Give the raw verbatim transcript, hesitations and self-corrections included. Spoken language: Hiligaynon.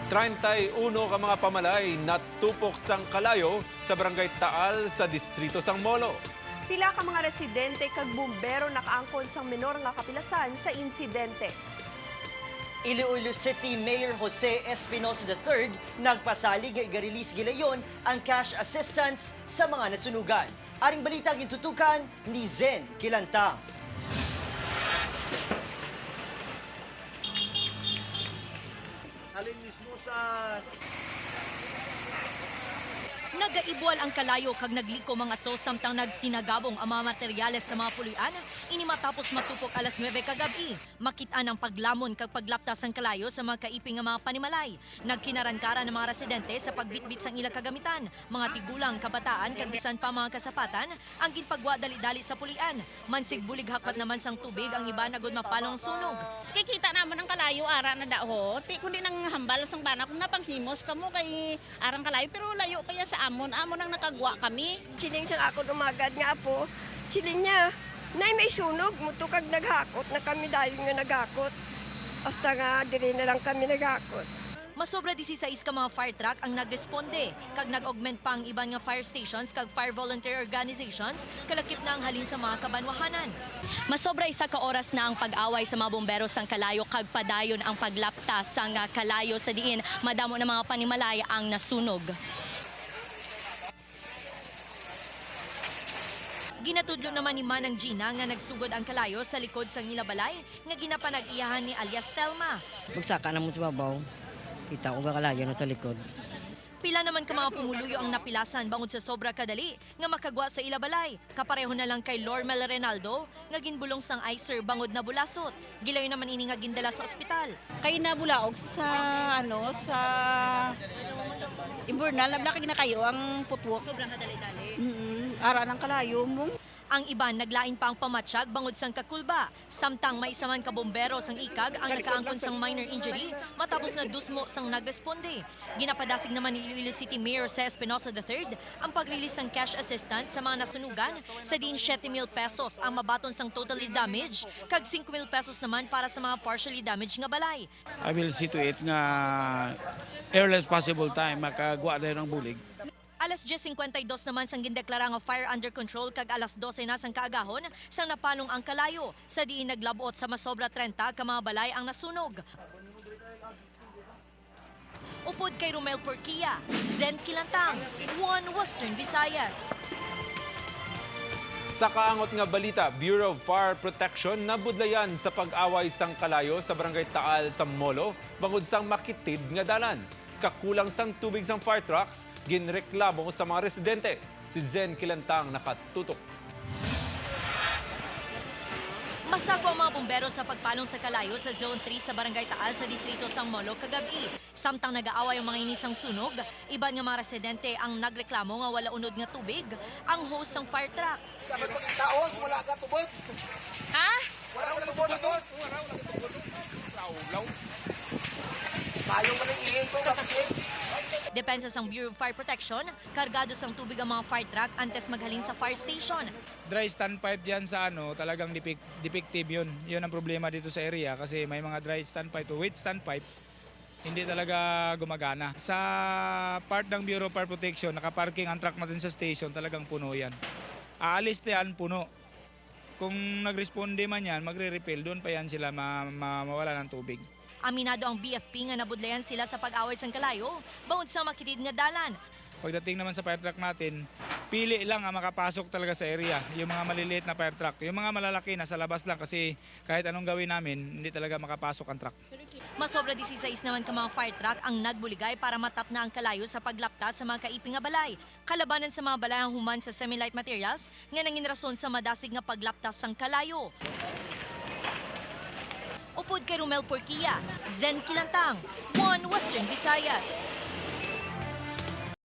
Treinta y uno ka mga pamalay natupok sang kalayo sa Barangay Taal sa distrito sang Molo. Pila ka mga residente kag bumbero nakaangkon sang menor nga kapilasan sa insidente. Iloilo City Mayor Jose Espinosa the third nagpasalig nga iga-release gilayon ang cash assistance sa mga nasunugan. Aring balita gintutukan ni Zen Kilantang. Halin mismo sa Nagaibwal ang kalayo kag naglikom ang aso samtang nagsinagabong ang mga materyales sa mga puloy-an. Ini matapos matupok alas nuebe kagab-i. Makit-an ang paglamon kag paglaptas sang kalayo sa mga kaiping nga mga panimalay. Nagkinarankaran ang mga residente sa pagbitbit sang ila kagamitan, mga tigulang, kabataan, kag bisan pa mga kasapatan ang ginpagwa dali-dali sa puloy-an. Mansig bulig hakwat naman sang tubig ang iban agud mapalong ang sunog. Kikita namon ang kalayo ara na daho, ti kundi nang hambal sang bana kung napanghimos kamo kay arang kalayo, pero layo pa ya sa amon, amon ang nakagwa kami. Siling sang akon umagad nga apo, siling niya, "Nay, may sunog," muto kag naghakot na kami dayon nga naghakot. Hasta nga diri na lang kami naghakot. Masobra disisais ka mga fire truck ang nagresponde, kag nag-augment pa ang iban nga fire stations kag fire volunteer organizations, kalakip na ang halin sa mga kabanwahanan. Masobra isa ka oras na ang pag-away sa mga bombero sang kalayo kag padayon ang paglapta sang, ah, kalayo sa diin madamo na mga panimalay ang nasunog. Ginatudlo naman ni Manang Gina nga nagsugod ang kalayo sa likod sang ila balay nga ginapanag-iyahan ni alias Telma. Magsaka na mo sa babaw. Kita ko kalayo na sa likod. Pila naman ka mga pumuluyo ang napilasan bangod sa sobra kadali nga makagwa sa ila balay. Kapareho na lang kay Lormel Renaldo nga ginbulong sang icer bangod nabulasot. Gilayon naman ini nga gindala sa ospital. Kay nabulaog sa, ano, sa imburnal, nabla kay nakayo ang putwok. Sobra kadali-dali. Mm, ara nang kalayo mo. Ang iban naglain pa ang pamatyag bangod sang kakulba, samtang may isa man ka bombero sang ikag ang nakaangkon sang minor injury matapos nadusmo sang nagresponde. Ginapadasig naman ni Iloilo City Mayor Jose Espinosa the third ang pag-release sang cash assistance sa mga nasunugan, sa diin siyete mil pesos ang mabaton sang totally damaged kag singko mil pesos naman para sa mga partially damaged nga balay. I will see to it nga earliest possible time makagwa dayon ang bulig. Alas dyes singkwenta y dos naman sang gindeklara nga fire under control kag alas dose na sang kaagahon sang napalong ang kalayo, sa diin naglab-ot sa masobra trenta ka mga balay ang nasunog. Upod kay Romel Porquia, Zen Kilantang, One Western Visayas. Sa kaangot nga balita, Bureau of Fire Protection nabudlayan sa pag-away sang kalayo sa Barangay Taal sa Molo bangod sang makitid nga dalan. Kakulang sang tubig sang fire trucks, ginreklamo sa mga residente. Si Zen Kilantang nakatutok. Masagwa ang mga bombero sa pagpalong sa kalayo sa Zone three sa Barangay Taal sa distrito sang Molo kagab-i. Samtang nagaaway ang mga ini sang sunog, iban nga mga residente ang nagreklamo nga wala unod nga tubig ang hose sang fire trucks. Dapat maging taos, wala ka tubod. Ha? Wala ka tubod, ano? Lawlaw. Mayong maling ihin ko, kapatid. Depensa sang Bureau of Fire Protection, kargado sang tubig ang mga fire truck antes maghalin sa fire station. Dry standpipe diyan sa ano, talagang defec- defective yun. Yun ang problema dito sa area kasi may mga dry standpipe o wet standpipe, hindi talaga gumagana. Sa part ng Bureau of Fire Protection, nakaparking ang truck natin sa station, talagang puno yan. Aalis yan, puno. Kung nagresponde man yan, magre-refill, doon pa yan sila ma- ma- mawala ng tubig. Aminado ang B F P nga nabudlayan sila sa pag-away sang kalayo bangod sa makitid nga dalan. Pagdating naman sa fire truck natin, pili lang ang makapasok talaga sa area, yung mga maliliit na fire truck. Yung mga malalaki, nasa labas lang kasi kahit anong gawin namin, hindi talaga makapasok ang truck. Masobra disisais naman ka mga fire truck ang nagbuligay para matapna ang kalayo sa paglapta sa mga kaiping nga balay. Kalabanan sa mga balay ang human sa semi-light materials nga nangin rason sa madasig nga paglaptas sang kalayo. Upod kay Romel Porquia, Zen Kilantang, One Western Visayas.